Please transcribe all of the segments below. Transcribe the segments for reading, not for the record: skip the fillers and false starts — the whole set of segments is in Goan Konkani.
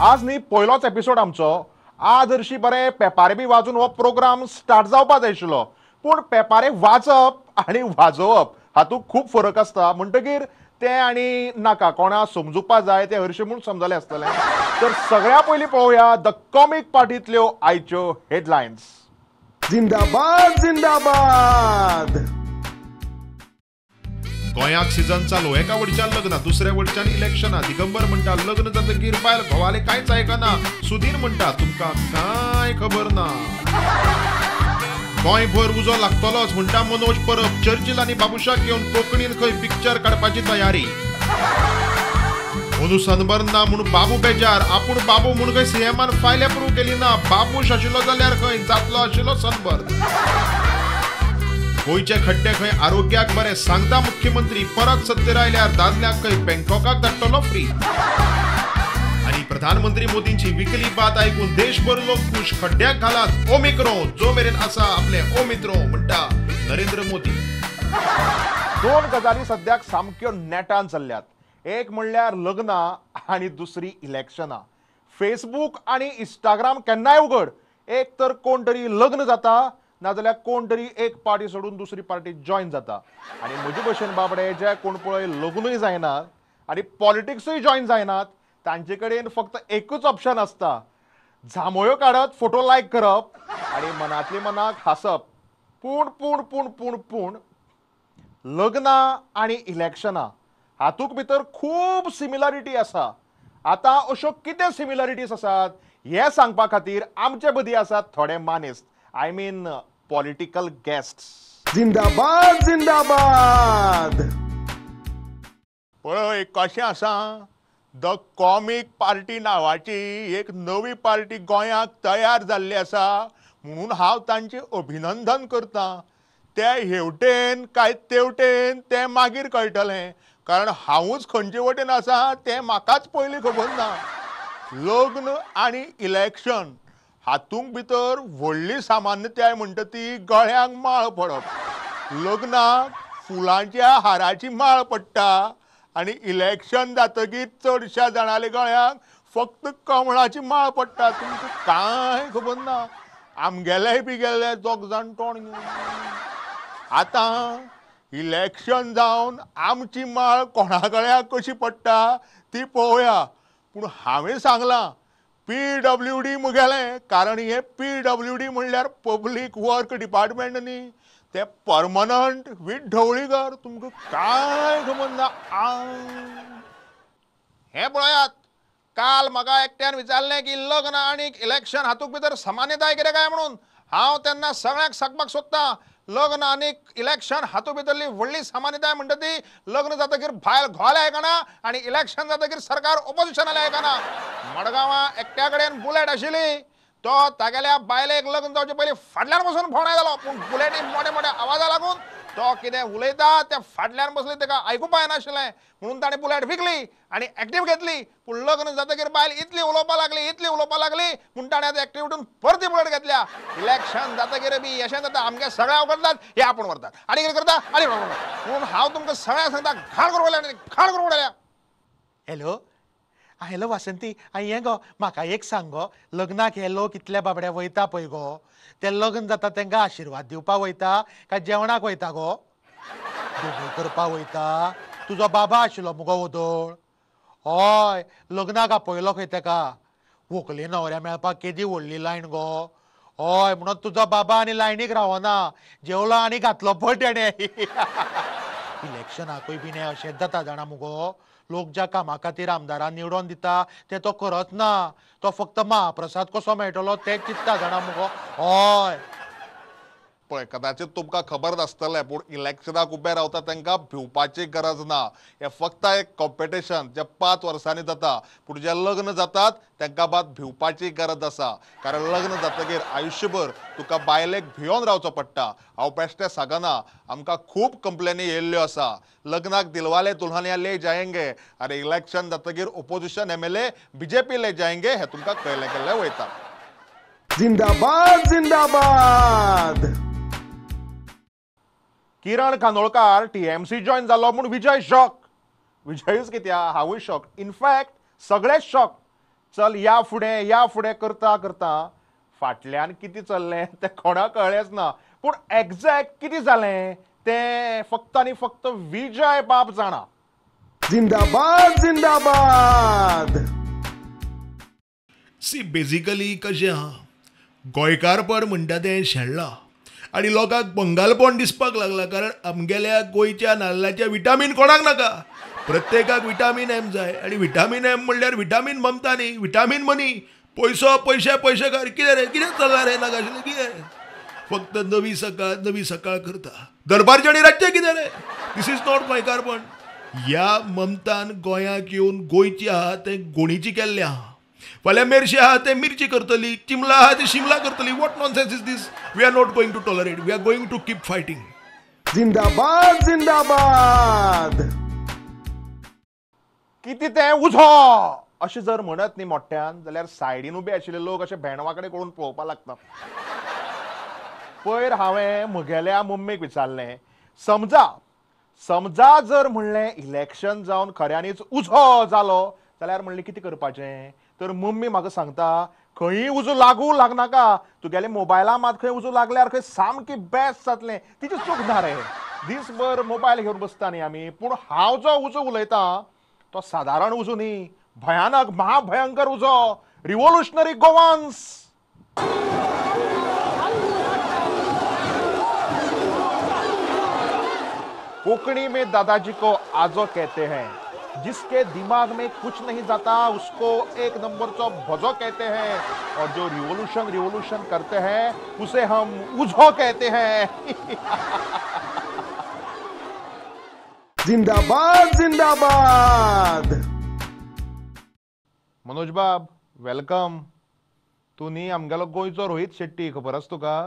आज न्ही पयलोच एपिसोड आमचो. आज हरशीं बरें पेपारे बी वाजून हो प्रोग्राम स्टार्ट जावपा जाय आशिल्लो, पूण पेपारे वाचप आनी वाजोवप हातूंत खूब फरक आसता. म्हणटकीर तें आनी नाका कोणा समजुपा जाय तें हरशीं म्हूण समजलें आसतलें. तर सगळ्या पयलीं पळोवया the comic पार्टींतल्यो आयच्यो हेडलायन्स. जिंदाबाद जिंदाबाद. गोंयाक सिजन चालू. एका वडच्यान लग्न, दुसऱ्या वडच्यान इलेक्शनां. दिगंबर म्हणटा लग्न जातकीर बायल घोवाले कांयच आयकना. सुधीर म्हणटा तुमकां कांय खबर ना. गोंयभर उजो लागतलोच म्हणटा मनोज परब. चर्चिल आनी बाबुशाक घेवन कोंकणीन खंय पिक्चर काडपाची तयारी. अंदू सनबर्न ना म्हूण बाबू बेजार. आपूण बाबू म्हूण खंय सीएमान फायल एप्रूव केली ना. बाबूश आशिल्लो जाल्यार खंय जातलो आशिल्लो सनबर्न. गोंयचे खड्डे खंय आरोग्याक बरे सांगता मुख्यमंत्री. परत सत्तेर आयल्यार दादल्याक खंय बँकॉकाक धाडटलो फ्री. आनी प्रधानमंत्री मोदींची विकली बात आयकून देशभर लोक खुश. खड्ड्याक घालात ओमिक्रो जो मेरेन आसा आपले ओमित्रो म्हणटा नरेंद्र मोदी. दोन गजाली सद्याक सामक्यो नेटान चल्ल्यात. एक म्हणल्यार लग्नां आनी दुसरी इलेक्शनां. फेसबूक आनी इंस्टाग्राम केन्नाय उगड, एक तर कोण तरी लग्न जाता नाजाल्यार कोण तरी एक पार्टी सोडून दुसरी पार्टी जॉयन जाता. आनी म्हजे भशेन बाबडे जे कोण पळय लग्नूय जायनात आनी पॉलिटिक्सूय जॉयन जायनात तांचे कडेन फक्त एकूच ऑप्शन आसता, झामोयो काडत फोटो लायक करप आनी मनांतले मनाक हांसप. पूण पूण पूण पूण पूण लग्नां आनी इलेक्शनां हातूंत भितर खूब सिमिलरिटी आसा. आतां अश्यो कितें सिमिलरिटीज आसात हें सांगपा खातीर आमचे मदीं आसात थोडे मानेस्त, I mean political guest. जिंदाबाद जिंदाबाद. पळय कशें आसा, the comic party नांवाची एक नवी पार्टी गोंयांत तयार जाल्ली आसा म्हणून हांव तांचें अभिनंदन करतां. ते हेवटेन काय तेवटेन तें मागीर कळटलें, कारण हांवूच खंयचे वटेन आसा तें म्हाकाच पयलीं खबर ना. लग्न आनी इलेक्शन हातूंत भितर व्हडली सामान्यताय म्हणटा ती गळ्यांक माळ पडप. लग्नाक फुलांच्या हाराची माळ पडटा आनी इलेक्शन जातकीर चडश्या जाणांल्या गळ्यांक फक्त कमळाची माळ पडटा. तुमकां कांय खबर ना. आमगेलेय बी गेल्ले दोग जाण तोंड घेवन. आतां इलेक्शन जावन आमची माळ कोणा गळ्याक कशी पडटा ती पळोवया. पूण हांवें सांगलां PWD मुगेलें, कारण हें PWD म्हणल्यार पब्लीक वर्क डिपार्टमेंट न्ही, तें परमनंट वीथ ढवळीकर. तुमकां कांय खबर ना. हें पळयात, काल म्हाका एकट्यान विचारलें की लग्न आनी इलेक्शन हातूंत भितर समान्यताय कितें काय म्हणून. हांव तेन्ना सगळ्यांक सांगपाक सोदतां, लग्न आनी इलेक्शन हातूंत भितरली व्हडली सामान्यताय म्हणटा ती लग्न जातकीर भायल घोवाले आयकना आनी इलेक्शन जातकीर सरकार ओपोजिशनाले आयकना. मडगांवां एकट्या कडेन बुलेट आशिल्ली, तो तागेल्या बायलेक लग्न जावचे पयलीं फाटल्यान बसून फोणाय जालो. पूण बुलेटी मोठ्या मोठ्या आवाजा लागून तो कितें उलयता तें फाटल्यान बसली ताका आयकुपा येनाशिल्लें म्हणून ताणें बुलेट विकली आनी एक्टीव घेतली. पूण लग्न जातकीर बायल इतली उलोवपा लागली, इतली उलोवपा लागली म्हूण ताणें आतां एक्टीव उठून परती बुलेट घेतल्या. इलेक्शन जातकीर बी अशें जाता, आमगे सगळ्या करतात हे आपूण व्हरतात आनी कितें करता आनी म्हणून हांव तुमकां सगळ्यांक सांगता, घाण करून उडयल्या, घाण करून उडयल्या. हॅलो हॅलो वासंती, हें गो म्हाका एक सांग गो, लग्नाक हे लोक इतले बाबडे वयता पळय गो, ते लग्न जाता तांकां आशिर्वाद दिवपाक वयता काय जेवणाक वयता गो? दोगूय करपाक वयता. तुजो बाबा आशिल्लो मुगो वोदोळ, हय लग्नाक आपयलो खंय ताका. व्हंकले न्हवऱ्या मेळपाक केदी व्हडली लायन गो. हय म्हणून तुजो बाबा आनी लायनीक रावना, जेवलो आनी घातलो पळ तेणें. इलेक्शनाकूय बीन अशेंच जाता जाणा मुगो, लोक ज्या कामा खातीर आमदारान निवडोन दिता ते तो करच ना, तो फक्त महाप्रसाद कसो मेळटलो तें चिंत्ता जाणा मुगो. हय पळय, कदाचित तुमकां खबर नासतलें पूण इलेक्शनाक उबे रावता तांकां भिवपाची गरज ना. हें फक्त एक कॉम्पिटिशन जें 5 वर्सांनी जाता. पूण जे लग्न जातात तांकां मात भिवपाची गरज आसा, कारण लग्न जातकीर आयुश्यभर तुका बायलेक भियोन रावचो पडटा. हांव बेश्टें सांगना, आमकां खूब कंप्लेनी येयल्ल्यो आसा. लग्नाक दिलवाले दुल्हनिया ले जायंगे आनी इलेक्शन जातकीर ओपोजिशन MLA BJP ले जायंगे हें तुमकां कळ्ळें केल्लें वयता. जिंदाबाद जिंदाबाद. किरण खानोलकार TMC join जालो म्हूण विजय शॉक. विजयूच कित्याक, हांवूय शॉक, इनफॅक्ट सगळेच शॉक. चल या फुडें या फुडें करता करता फाटल्यान कितें चल्लें तें कोणाक कळ्ळेंच ना. पूण एग्जॅक्ट कितें जालें तें फक्त आनी फक्त विजय बाब जाणा. जिंदाबाद जिंदाबाद. सी बेजिकली कशें आहा, गोंयकारपण म्हणटा तें शेणलां आनी लोकांक बंगालपण दिसपाक लागलां. कारण आमगेल्या गोंयच्या नाल्लाच्या विटामीन कोणाक नाका, प्रत्येकाक विटामीन एम जाय. आनी विटामीन एम म्हणल्यार विटामीन ममता न्ही, विटामीन मनी, पयसो पयशे पयशेकार. कितें रे, कितें चल्लां रे, नाका आशिल्लें कितें? फक्त नवी सकाळ नवी सकाळ करता, दरबारचें आनी रातचें कितें रे? This is not गोंयकारपण. ह्या ममतान गोंयाक येवन गोंयची आहा तें गोणीची केल्लें आहा, फाल्यां मेरशे आहा तें मिरची करतली, चिमला आहा तें शिमला करतली. What nonsense is this? We are not going to tolerate, we are going to keep fighting. जिंदाबाद जिंदाबाद. कितें तें उजो अशें जर म्हणत न्ही मोठ्यान जाल्यार सायडीन उबे आशिल्ले लोक अशे भेंडवा कडेन करून पळोवपाक लागता. पयर हांवें म्हगेल्या मम्मीक विचारलें, समजा समजा जर म्हणलें इलेक्शन जावन खऱ्यांनीच उजो जालो जाल्यार म्हणलें कितें करपाचें? तर मम्मी म्हाका सांगता, खंय उजो लागू लागनाका, तुगेले मोबायला मात खंय उजो लागल्यार खंय सामकी बेस्ट जातलें. तिची चूक ना रे, दीसभर मोबायल घेवन बसता न्ही आमी. पूण हांव जो उजो उलयतां तो सादारण उजो न्ही, भयानक महाभयंकर उजो, रिवोल्युशनरी गोवान्स. कोकणी में दादाजी को आजो कहते हैं, जिसके दिमाग में कुछ नहीं जाता उसको एक नंबर चो भजो कहते हैं, और जो रिवोल्यूशन रिवोल्यूशन करते हैं उसे हम उझो कहते हैं. जिंदाबाद जिंदाबाद. मनोज बाब welcome. तूं न्ही आमगेलो गोंयचो रोहित शेट्टी, खबर आसा तुका?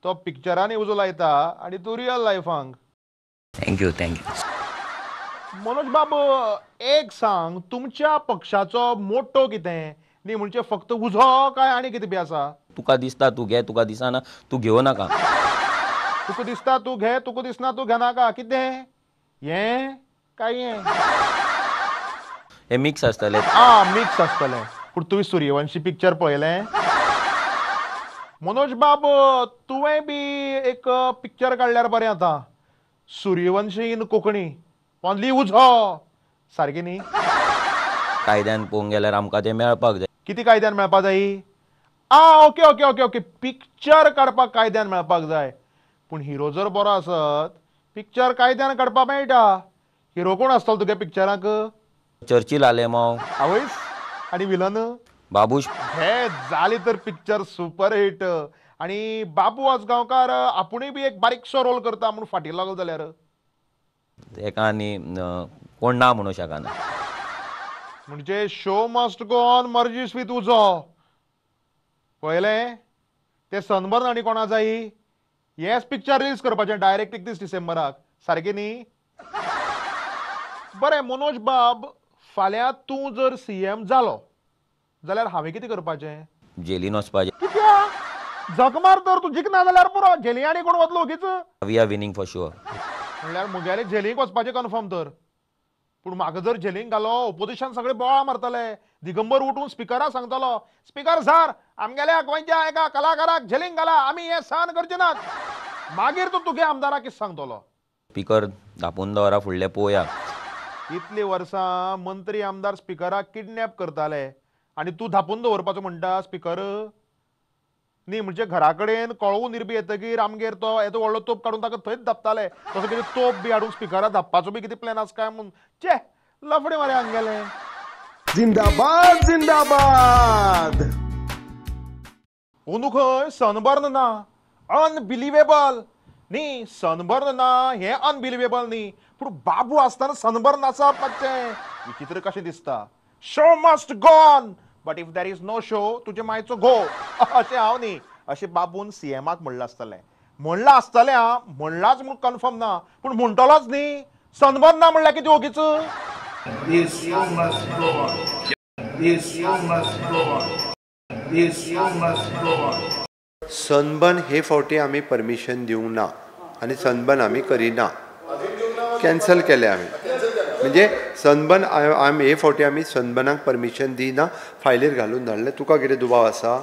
तो पिक्चरांनी उजो लायता आनी तूं real लायफांक. Thank you thank you. Manoj बाब एक सांग, तुमच्या पक्षाचो मोटो कितें न्ही? म्हणजे फक्त उजो काय आनी कितें बी आसा? तुका दिसता तूं घे, तुका दिसना तूं घेवं नाका. तुका दिसता तूं घे, तुका दिसना तूं घेनाका. कितें हें काय हें? हें मिक्स आसतलें. आं मिक्स आसतलें. पूण तुवें सूर्यवंशी पिक्चर पळयलें? मनोज बाब तुवें बी एक पिक्चर काडल्यार बरें जाता, सूर्यवंशी इन कोंकणी, ओनली उजो, सारकें न्ही? कायद्यान पळोवंक गेल्यार आमकां तें मेळपाक जाय. कितें कायद्यान मेळपाक जाय? आं okay okay okay okay, picture काडपाक कायद्यान मेळपाक जाय. पूण हिरो जर बरो आसत पिक्चर कायद्यान काडपाक मेळटा. हिरो कोण आसतलो तुगे पिक्चराक? चर्चिल आलेमाव. आवयस. आनी विलन? बाबूश. हे जाली तर पिक्चर सुपर हिट. आनी बाबू आजगांवकार आपुणूय बी एक बारीकसो रोल करता म्हूण फाटीं लागलो जाल्यार तेका आनी कोण ना म्हणूं शकना. म्हणजे show must go on merges with उजो. पळयलें तें सनबर्न आनी कोणा जायी? हेंच पिक्चर रिलीज करपाचें डायरेक्ट 31 डिसेंबराक, सारकें न्ही? बरें मनोज बाब, फाल्यां तूं जर सीएम जालो जाल्यार हांवें कितें करपाचें? जेलीन वचपाचें. कित्याक? जगमार तर तूं जिखना जाल्यार पुरो, जेली आनी कोण वतलो ओगीच. We are winning for sure. म्हणल्यार म्हगेले जेलीक वचपाचें कन्फर्म तर. पूण म्हाका जर जेलीक घालो ओपोजिशन सगळे बोळा मारतले. दिगंबर उठून स्पिकरा सांगतलो, स्पिकर सर आमगेल्या गोंयच्या एका कलाकाराक जेलीक घाला, आमी हें सहन करचे नात. मागीर तूं तुगे आमदाराक कितें सांगतलो? स्पिकर धापून दवरा, फुडलें पळोवया. इतलीं वर्सां मंत्री आमदार स्पिकराक किडनॅप करताले आनी तूं धापून दवरपाचो म्हणटा स्पिकर? न्ही म्हणजे घरा कडेन कळोवन निरबी येतकीर आमगेर तो येदो व्हडलो तोप काडून ताका थंयच धापताले. तसो कितें तोप बी हाडून स्पिकरा धापपाचो बी कितें प्लॅन आसा काय म्हूण? चे लफडे मरे आमगेले. जिंदाबाद जिंदाबाद. अंदू खंय सनबर्न ना, अनबिलिवेबल न्ही. सनबर्न ना हें अनबिलिवेबल न्ही, पूण बाबू आसतना सनबर्न आसप मातशें विचित्र कशें दिसता. Show must go on, but if there is no show तुजे मायचो गो, अशें हांव न्ही, अशें बाबून सीएमाक म्हणलां आसतलें. म्हणलां आसतलें आं, म्हणलांच म्हूण कन्फर्म ना, पूण म्हणटलोच न्ही. सनबर्न ना म्हणल्यार कितें ओगीच? सनबर्न हे फावटी आमी परमिशन दिवंक ना आनी सनबर्न आमी करिना, कॅन्सल केले आमी. म्हणजे सनबर्न आमी हे फावटी आमी सनबर्नाक परमिशन दिना, फायलीर घालून धाडलें. तुका कितें दुबाव आसा?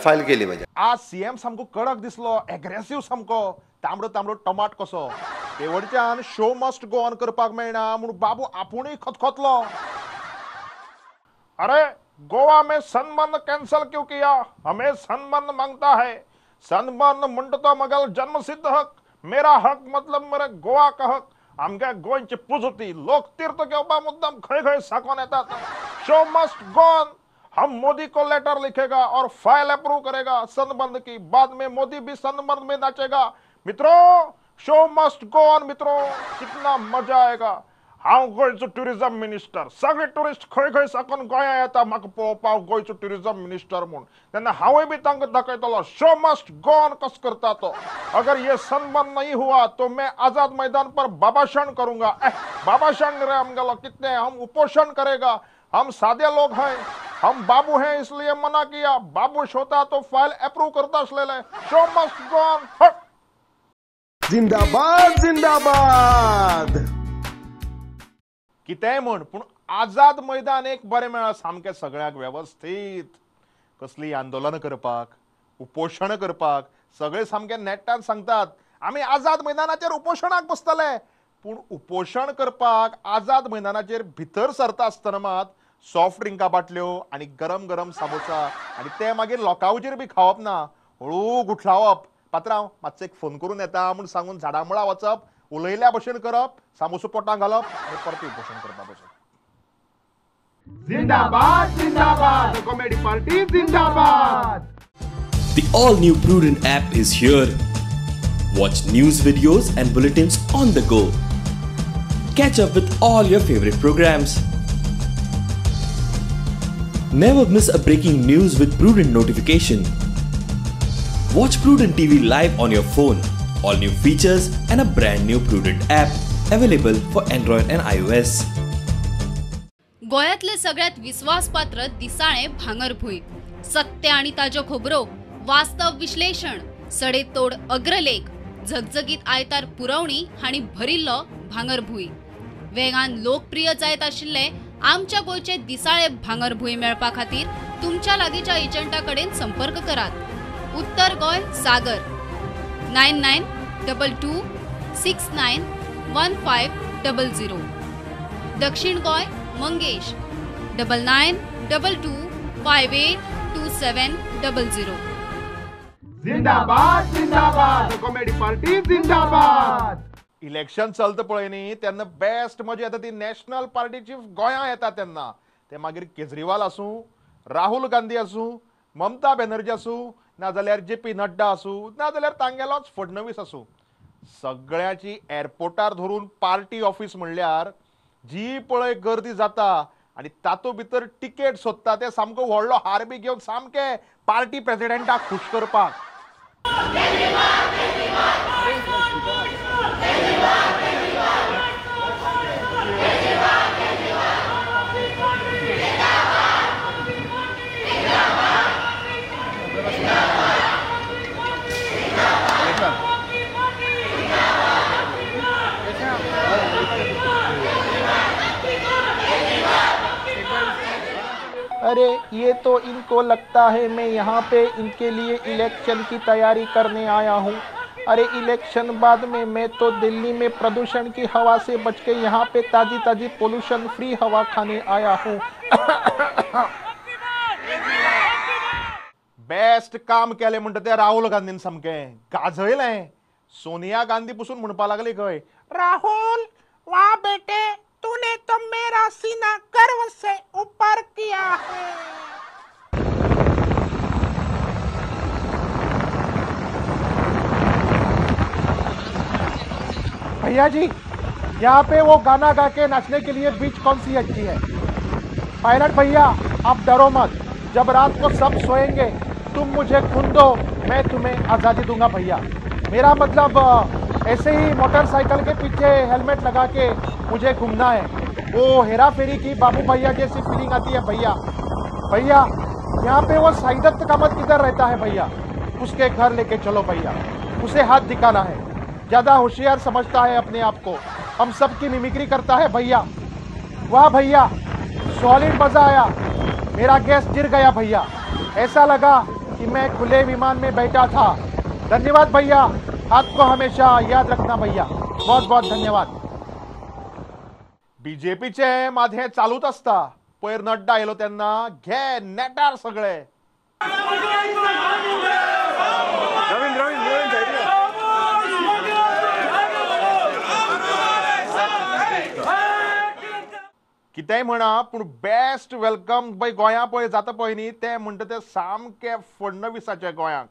फायल केली म्हज्या. आज सीएम सामको कडक दिसलो, एग्रेसिव सामको, तांबडो तांबडो टमाट कसो. तेवडच्यान शो मस्ट गो ऑन करपाक मेळना म्हूण बाबू आपुणूय खतखतलो. अरे गोवा में सनबर्न कैंसल क्यों किया? हमें सनबर्न मांगता है. सनबर्न म्हणटा तो मगल जन्मसिद्ध हक, मेरा हक मतलब मेरे गोवा का हक. आमगे गोंयची पुजती लोक तीर्थ घेवपा मुद्दम खंय खंय साकोन येतात. Show must go on. हम मोदी को लेटर लिखेगा और फाइल अप्रूव करेगा सनबर्न की. बाद में मोदी भी सनबर्न में नाचेगा. मित्रों शो मस्ट गो ऑन. मित्रों कितना मजा आएगा. हांव गोंयचो ट्युरिजम मिनिस्टर, सगळे ट्युरिस्ट खंय खंय साकून गोंया येता म्हाका पळोवपाक गोंयचो ट्युरिजम मिनिस्टर म्हूण, तेन्ना हांवूय बी तांकां दाखयतलो शो मस्ट गो ऑन कसो करता तो. अगर ये सनबर्न नहीं हुआ तो मैं आजाद मैदान पर बाबाशण करूंगा. बाबाशण रे आमगेलो कितने, हम उपोषण करेगा. हम सादे लोग हैं, हम बाबू हैं इसलिए मना किया. बाबूश होता तो फाइल अप्रूव करता आसलेले. Show must go on. जिंदाबाद जिंदाबाद. कितेंय म्हण पूण आझाद मैदान एक बरें मेळ्ळां सामकें सगळ्यांक वेवस्थीत. कसली आंदोलनां करपाक, उपोशण करपाक सगळे सामके नेटान सांगतात आमी आझाद मैदानाचेर उपोशणाक बसतले. पूण उपोशण करपाक आझाद मैदानाचेर भितर सरता आसतना मात सॉफ्ट ड्रिंका बाटल्यो आनी गरम गरम सामोसा आनी ते मागीर लोकांचेर बी खावप ना, हळू गुठलावप. पात्रांव मातसो एक फोन करून येता म्हूण सांगून झाडां मुळां वचप, उलयल्या भशेन करप, सामोसो पोटांक घालप आनी परतें उपोशण करपा बसप. जिंदाबाद जिंदाबाद कॉमेडी पार्टी जिंदाबाद. The all new Prudent app is here. Watch news videos and bulletins on the go. Catch up with all your favorite programs. Never miss a breaking news with Prudent notification. Watch Prudent TV live on your phone. All new features and a brand new Prudent app available for Android and iOS. गोंयांतले सगळ्यात विस्वासपात्र दिसाळें भांगरभूंय. सत्य आनी ताज्यो खबरो, वास्तव विश्लेशण, सडेतोड अग्रलेख, झगझगीत आयतार पुरवणी हांणी भरिल्लो भांगरभूंय. वेगान लोकप्रिय जायत आशिल्ले आमच्या गोंयचे दिसाळे भांगरभूंय मेळपा खातीर तुमच्या लागींच्या एजंटा कडेन संपर्क करात. उत्तर गोंय सागर 9922 691500. दक्षिण गोंय मंगेश 9922 582700. जिंदाबाद जिंदाबाद कॉमेडी पार्टी जिंदाबाद. इलेक्शन चलता पळय न्ही तेन्ना बेस्ट मजा येता ती नॅशनल पार्टी चीफ गोंया येता तेन्ना. ते मागीर केजरीवाल आसूं, राहुल गांधी आसूं, ममता बॅनर्जी आसूं, नाजाल्यार जे पी नड्डा आसूं, नाजाल्यार तांगेलोच फडणवीस आसूं, सगळ्याची एअरपोर्टार धरून पार्टी ऑफिस म्हणल्यार जी पळय गर्दी जाता आनी तातूंत भितर तिकेट सोदता ते सामको व्हडलो हार बी घेवन सामके पार्टी प्रेसिडेंटाक खूश करपाक. अरे ये तो इनको लगता है मैं यहाँ पे इनके लिए इलेक्शन की तैयारी करने आया हूँ. अरे इलेक्शन बाद में, मैं तो दिल्ली में प्रदूषण की हवा से बच के यहाँ पे ताज़ी ताज़ी पोल्यूशन फ्री हवा खाने आया हूँ. बेस्ट काम केलें म्हणटा तें राहुल गांधीन सामकें गाजयलें. सोनिया गांधी पसून म्हणपाक लागली खंय, राहुल वाह बेटे तूने तो मेरा सीना गर्व से ऊपर किया है. भैया जी यहाँ पे वो गाना गा के नाचने के लिए बीच कौन सी अच्छी है? पायलट भैया आप डरो मत, जब रात को सब सोएंगे तुम मुझे खून दो, मैं तुम्हें आज़ादी दूंगा भैया। मेरा मतलब ऐसे ही मोटरसाइकिल के पीछे हेलमेट लगा के मुझे घूमना है, वो हेरा फेरी की बाबू भैया जैसी फीलिंग आती है भैया। भैया यहाँ पे वो साईदत्त कामत किधर रहता है भैया? उसके घर लेके चलो भैया, उसे हाथ दिखाना है, ज़्यादा होशियार समझता है अपने आप को। हम सबकी मिमिक्री करता है भैया। वाह भैया, सॉलिड मजा आया, मेरा गैस गिर गया भैया, ऐसा लगा कि मैं खुले विमान में बैठा था। धन्यवाद भैया, आपको हमेशा याद रखना भैया, बहुत बहुत धन्यवाद। बीजेपीचे मात हें चालूच आसता। पयर नड्डा आयलो तेन्ना घे नेटार सगळे। कितेंय म्हणा पूण बेस्ट welcome पळय गोंया पळय जाता पळय न्ही, ते म्हणटा ते सामके फडणवीसाचे गोंयांक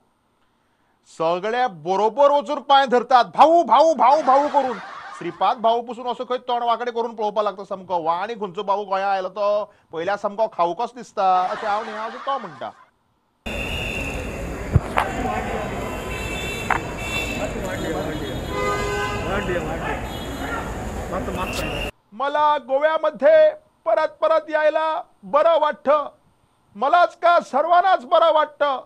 सगळे बरोबर वचून पांय धरतात, भाऊ भाऊ भाऊ भाऊ करून। श्रीपाद भाऊ पसून असो खंय तोंड वांकडे करून पळोवपाक लागता सामको, वा आनी खंयचो भाऊ गोंया आयलो तो पयल्या सामको खाऊ कसो दिसता अशें हांव न्ही अशें तो म्हणटा। मला गोव्यामध्ये परत परत यायला बरं वाटतं, मलाच का सर्वांनाच बरं वाटतं।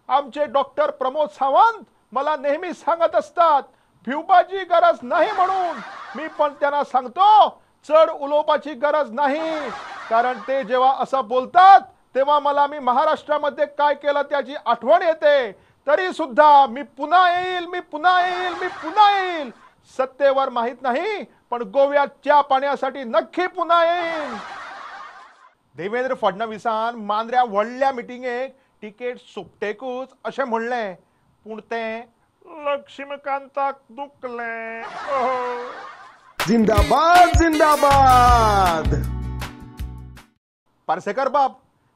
आमचे डॉक्टर प्रमोद सावंत मला नेहमी सांगत असतात भिवपाची गरज नाही म्हणून, मी पण त्यांना सांगतो चढ उलोवपाची गरज नाही, कारण ते जेव्हा असं बोलतात तेव्हा मला मी महाराष्ट्रामध्ये काय केलं त्याची आठवण येते। तरी सुद्धा मी पुन्हा येईल, मी पुन्हा येईल, मी पुन्हा येईल। सत्तेवर माहित नाही पण गोव्याच्या पाण्यासाठी नक्की पुन्हा येईल। देवेंद्र फडणवीसान मांद्र्या व्हडल्या मिटिंगेक तिकेट सोपटेकूच अशें म्हणलें, पूण तें लक्ष्मीकांताक दुखलें। जिंदाबाद जिंदाबाद। पार्सेकर बाब,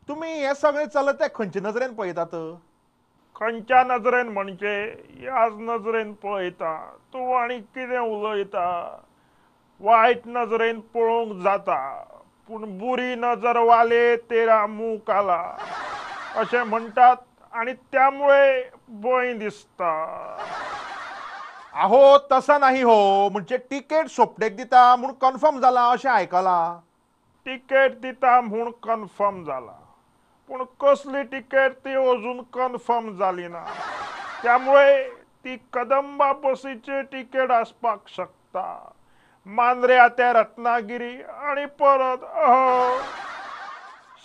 तुमी हें सगळें चलत तें खंयचे नजरेन पळयतात? खंयच्या नजरेन म्हणजे ह्याच नजरेन पळयता। तूं आनी कितें उलयता? वायट नजरेन पळोवंक जाता पूण बुरी नजर वाले तेरा मुंह काला अशें म्हणटात आनी त्यामुळे भंय दिसता। आहो तसा नाही हो, म्हणजे तिकेट सोपटेक दिता म्हूण कन्फर्म जाला अशें आयकलां। तिकेट दिता म्हूण कन्फर्म जाला पूण कसली तिकेट ती अजून कन्फर्म जाली ना, त्यामुळे ती कदंबा बसीची तिकेट आसपाक शकता। मांद्र्या ते रत्नागिरी आनी परत।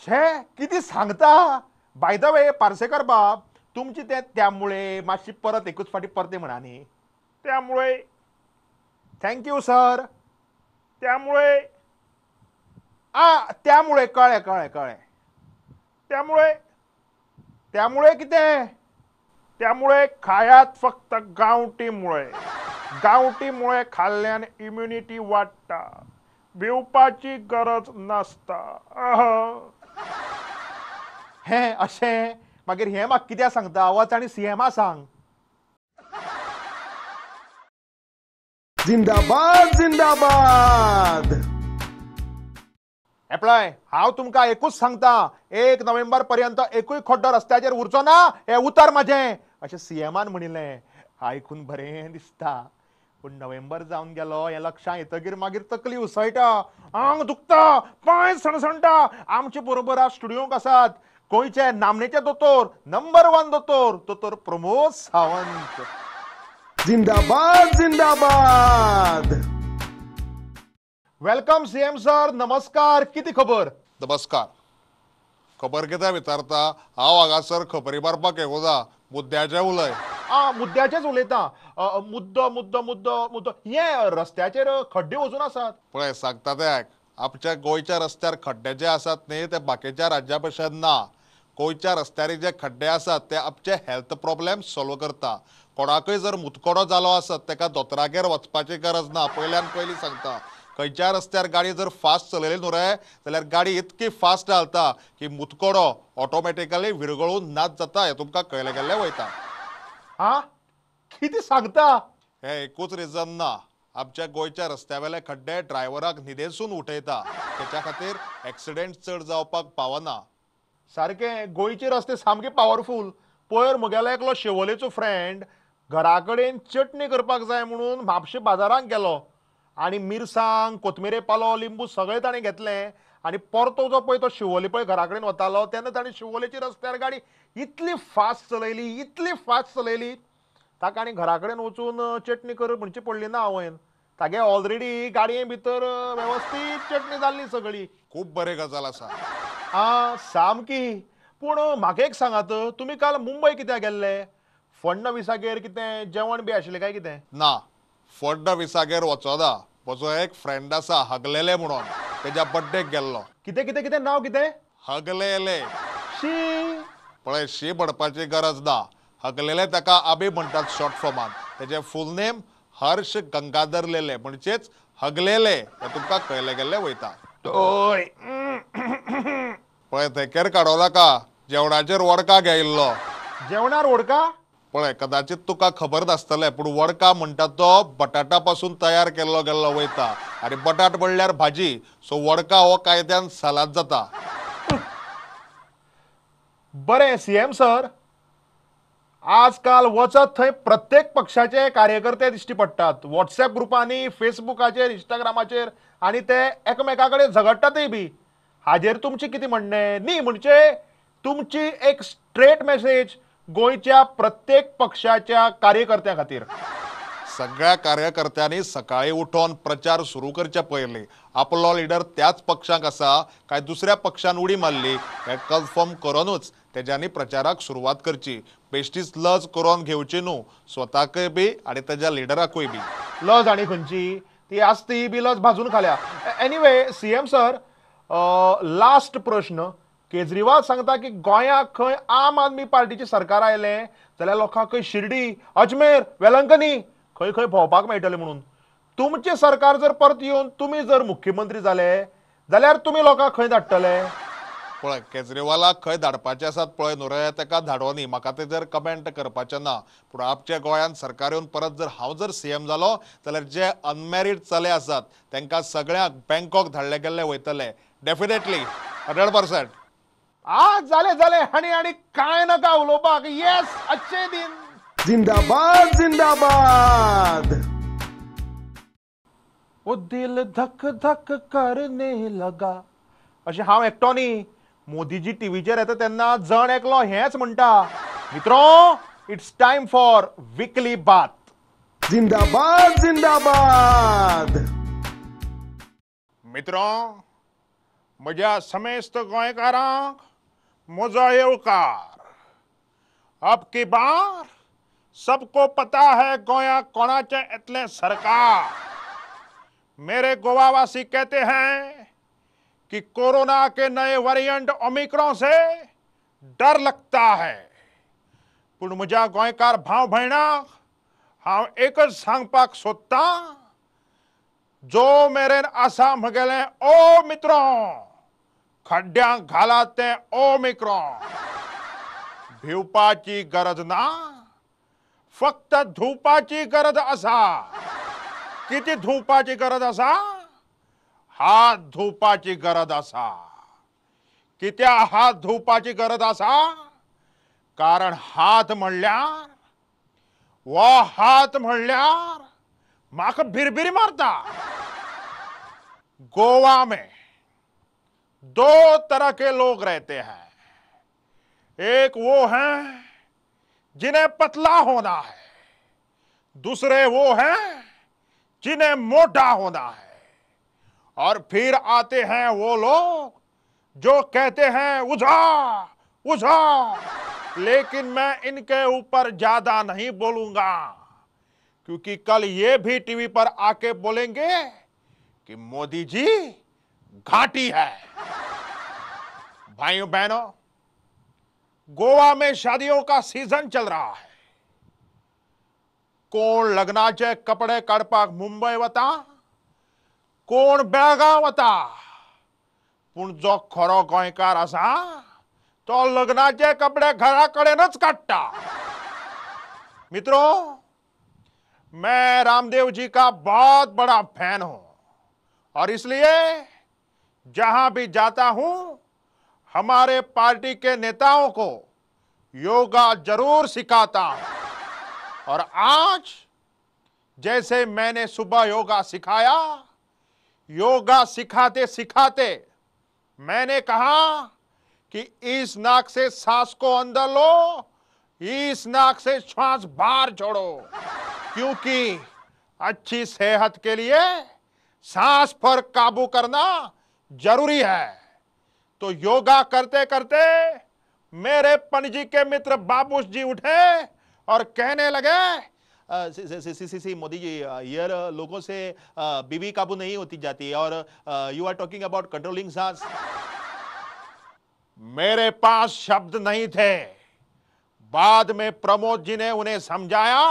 शे कितें सांगता? बाय the way Parsekar बाब, तुमची ते त्यामुळे मातशी परत एकूच फाटी परते म्हणा न्ही। त्यामुळे। Thank you sir. त्यामुळे आ त्यामुळे कळ्ळें कळ्ळें कळ्ळें। त्यामुळे त्यामुळे कितें? त्यामुळे खायात फक्त गांवठी मुळे, गांवठी मुळे खाल्ल्यान इम्युनिटी वाडटा, भिवपाची गरज नासता। हें अशें मागीर हें म्हाका कित्याक सांगता? वच आनी सीएमा सांग। जिंदाबाद जिंदाबाद। एप्लाय हांव तुमकां एकूच सांगता, 1 नोव्हेंबर पर्यंत एकूय खड्डो रस्त्याचेर उरचो ना हें उतर म्हाजें अशें सीएमान म्हणिल्लें। आयकून बरें दिसता पूण नोव्हेंबर जावन गेलो हें लक्षांत येतकीर मागीर तकली उसळटा, आंग दुखता, पांय सणसणटा। आमचे बरोबर आज स्टुडियोंक आसात गोंयचे नामनेचे दोतोर, नंबर 1 दोतोर, दोतोर प्रमोद सावंत। जिंदाबाद जिंदाबाद। Welcome CM sir, नमस्कार। किती खबर? नमस्कार। खबर कितें विचारता? हांव हांगासर खबरी मारपाक येवना, मुद्द्याचें उलय। आ मुद्द्याचेच उलयता। मुद्दो मुद्दो मुद्दो मुद्दो हे रस्त्याचेर खड्डे वचून आसात। पळय सांगता तें आयक, आमच्या गोंयच्या रस्त्यार खड्डे जे आसात न्ही ते बाकीच्या राज्या भशेन ना। गोंयच्या रस्त्यार जे खड्डे आसात ते आमचे हेल्थ प्रॉब्लेम सॉल्व करता। कोणाकय जर मुतखडो जालो आसत ताका दोतोरागेर वचपाची गरज ना। पयल्यान पयलीं सांगता, खंयच्या रस्त्यार गाडी जर फास्ट चलयली न्हू रे जाल्यार गाडी इतकी फास्ट घालता की मुतखडो ऑटोमॅटिकली विरगळून नाच जाता, हें तुमकां कळ्ळें गेल्लें वयता। आ कितें सांगता? हें एकूच रिजन ना, आमच्या गोंयच्या रस्त्या वेले खड्डे ड्रायव्हराक न्हिदेसून उठयता, तेच्या खातीर एक्सिडेंट चड जावपाक पावना। सारकें, गोंयचे रस्ते सामके पावरफूल। पयर म्हगेलो एकलो शिवोलेचो फ्रेंड घरा कडेन चटणी करपाक जाय म्हणून म्हापशे बाजारांत गेलो आनी मिरसांग, कोथमिरे पालो, लिंबू सगळें ताणें घेतलें आनी परतो जो पळय तो शिवोले पळय घरा कडेन वतालो तेन्ना ताणें शिवोलेची रस्त्यार गाडी इतली फास्ट चलयली, इतली फास्ट चलयली, ताका आनी घरा कडेन वचून चटणी कर म्हणची पडली ना आवयन। तागे ऑलरेडी गाडये भितर वेवस्थीत चटणी जाल्ली सगळी. खूब बरे गजाल आसा. आ सामकी. पूण म्हाका एक सांगात, तुमी काल मुंबय कित्याक गेल्ले? फडणवीसागेर कितें जेवण बी आशिल्लें काय कितें? ना, फडणवीसागेर वचोना. म्हजो एक फ्रेंड आसा हगलेले म्हणून, तेज्या बड्डेक गेल्लो. कितें कितें कितें नांव कितें? हगलेले. शी. पळय, शी म्हणपाची गरज ना. हगलेले ताका आबी म्हणटात शॉर्ट फॉर्मान. तेजें फूल नेम हर्ष गंगाधर लेले, म्हणजेच हगलेले हें तुमकां कळ्ळें गेल्लें वयता. हय. पळय, थेकेर काडो नाका, जेवणाचेर वडका घेयिल्लो. जेवणार वडका? पळय, कदाचित तुका खबर नासतलें, पूण वडका म्हणटा तो बटाटा पासून तयार केल्लो गेल्लो वयता, आनी बटाट म्हणल्यार भाजी. सो वडका हो कायद्यान सालाद जाता. बरें सीएम सर, आजकाल वचत थंय प्रत्येक पक्षाचे कार्यकर्ते दिश्टी पडटात, वॉट्सएप ग्रुपांनी, फेसबुकाचेर, इंस्टाग्रामाचेर, आनी ते एकमेका कडेन झगडटातय बी. हाजेर तुमचें कितें म्हणणें? न्ही म्हणजे तुमची एक स्ट्रेट मेसेज गोंयच्या प्रत्येक पक्षाच्या कार्यकर्त्यां खातीर. सगळ्या कार्यकर्त्यांनी सकाळी उठोवन प्रचार सुरू करचे पयलीं आपलो लिडर त्याच पक्षाक आसा काय दुसऱ्या पक्षान उडी मारली हें कन्फर्म करूनच तेज्यांनी प्रचाराक सुरवात करची. बेश्टीच लज करून घेवची न्हू, स्वताकय बी आनी तेज्या लिडराकूय बी. लज आनी खंयची ती आसती बी लज भाजून खाल्या. एनिवे सीएम सर, लास्ट प्रश्न. केजरीवाल सांगता की गोंयाक खंय आम आदमी पार्टीचें सरकार आयलें जाल्यार लोकांक खंय शिर्डी, अजमेर, वेलंकनी खंय खंय भोंवपाक मेळटलें म्हणून. तुमचें सरकार जर परत येवन तुमी जर मुख्यमंत्री जाले जाल्यार तुमी लोकांक खंय धाडटले? पळय, केजरीवालाक खंय धाडपाचें आसात पळय न्हू रे, ताका धाडोनी, म्हाका तेजेर कमेंट करपाचें ना. पूण आमच्या गोंयांत सरकार येवन परत जर हांव जर सीएम जालो जाल्यार जे अनमॅरीड चले आसात तांकां सगळ्यांक बँकॉक धाडले गेल्ले वयतले. डेफिनेटली 100%. आ जालें जालें, आनी आनी कांय नाका उलोवपाक. येस, अच्छे दिन. जिंदाबाद जिंदाबाद. वो दिल धक धक करने लगा. अशें हांव एकटो न्ही, मोदीजी टीव्हीचेर येता तेन्ना जण एकलो हेंच म्हणटा. मित्रो, it's time for विकली बात. जिंदाबाद जिंदाबाद. मित्रो, म्हज्या समेस्त गोंयकारांक म्हजो येवकार. अब की बार सबको पता है गोया कोणाचें येतलें सरकार. मेरे गोवावासी कहते हैं कि कोरोना के नए वेरिएंट ओमिक्रॉन से डर लगता है. पूण म्हज्या गोंयकार भाव भयणाक हांव एकच सांगपाक सोदतां, जो मेरेन आसा म्हगेलें ओमिक्रॉन, खड्ड्यांक घालात तें ओमिक्रॉन. भिवपाची गरज ना, फक्त धुवपाची गरज आसा. कितें धुवपाची गरज आसा? हात धुवपाची गरज आसा. कित्याक हात धुवपाची गरज आसा? कारण हात म्हणल्यार, वो हात म्हणल्यार म्हाका भिरभिरी मारता. गोवा में दो तरह के लोग रहते हैं. एक वो हैं जिन्हें पतला होना है, दूसरे वो हैं जिन्हें मोटा होना है. और फिर आते हैं वो लोग जो कहते हैं उझा उझा. लेकिन मैं इनके ऊपर ज्यादा नहीं बोलूंगा, क्योंकि कल ये भी टीवी पर आके बोलेंगे कि मोदी जी घाटी है. भाइयों बहनों, गोवा में शादियों का सीजन चल रहा है. कोण लग्नाचे कपडे काडपाक मुंबय वता, कोण बेळगांव वता, पूण जो खरो गोंयकार आसा तो लग्नाचे कपडे घरा कडेनच काडटा. मित्रों, मैं रामदेव जी का बहुत बड़ा फैन हूं और इसलिए जहां भी जाता हूं हमारे पार्टी के नेताओं को योगा जरूर सिखाता हूं. और आज जैसे मैंने सुबह योगा सिखाया, योगा सिखाते सिखाते मैंने कहा कि इस नाक से सांस को अंदर लो, इस नाक से श्वास बाहर छोड़ो, क्योंकि अच्छी सेहत के लिए सांस पर काबू करना जरूरी है। तो योगा करते करते मेरे पणजी के मित्र बाबूश जी उठे और कहने लगे, सी सी सी सी मोदी जी, ये लोगों से बीवी काबू नहीं होती जाती और you are talking about controlling सांस। मेरे पास शब्द नहीं थे। बाद में प्रमोद जी ने उन्हें समझाया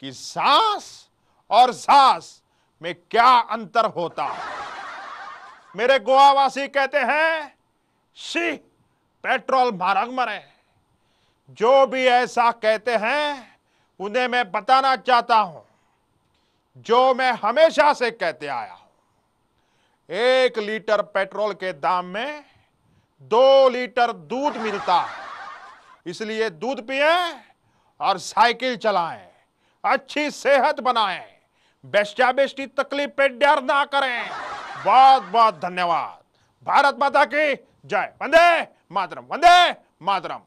कि सांस और सांस में क्या अंतर होता। मेरे गोवावासी कहते हैं, she petrol मारग मरे। जो भी ऐसा कहते हैं उन्हें मैं बताना चाहता हूं जो मैं हमेशा से कहते आया हूं, 1 लीटर पेट्रोल के दाम में 2 लीटर दूध मिलता है, इसलिए दूध पिए और साइकिल चलाएं, अच्छी सेहत बनाएं, बेस्टा बेस्टी तकलीफ पे डर ना करें। बहुत बहुत धन्यवाद। भारत माता की जय। वंदे मातरम, वंदे मातरम।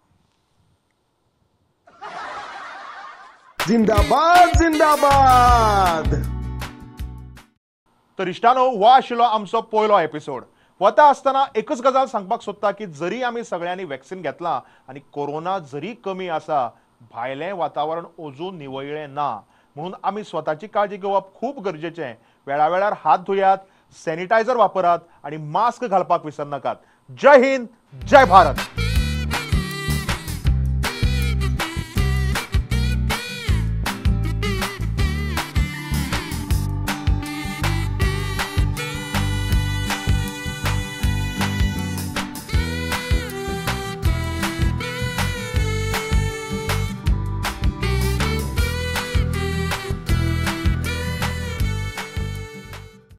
जिंदाबाद जिंदाबाद। तर इश्टानो, हो आशिल्लो आमचो पयलो एपिसोड। वता आसतना एकच गजाल सांगपाक सोदता की जरी आमी सगळ्यांनी वॅक्सिन घेतला आनी कोरोना जरी कमी आसा, भायलें वातावरण अजून निवळ्ळें ना, म्हणून आमी स्वताची काळजी घेवप खूब गरजेचें। वेळावेळार हात धुयात, सॅनिटायझर वापरात आनी मास्क घालपाक विसरनाकात। जय हिंद, जय भारत।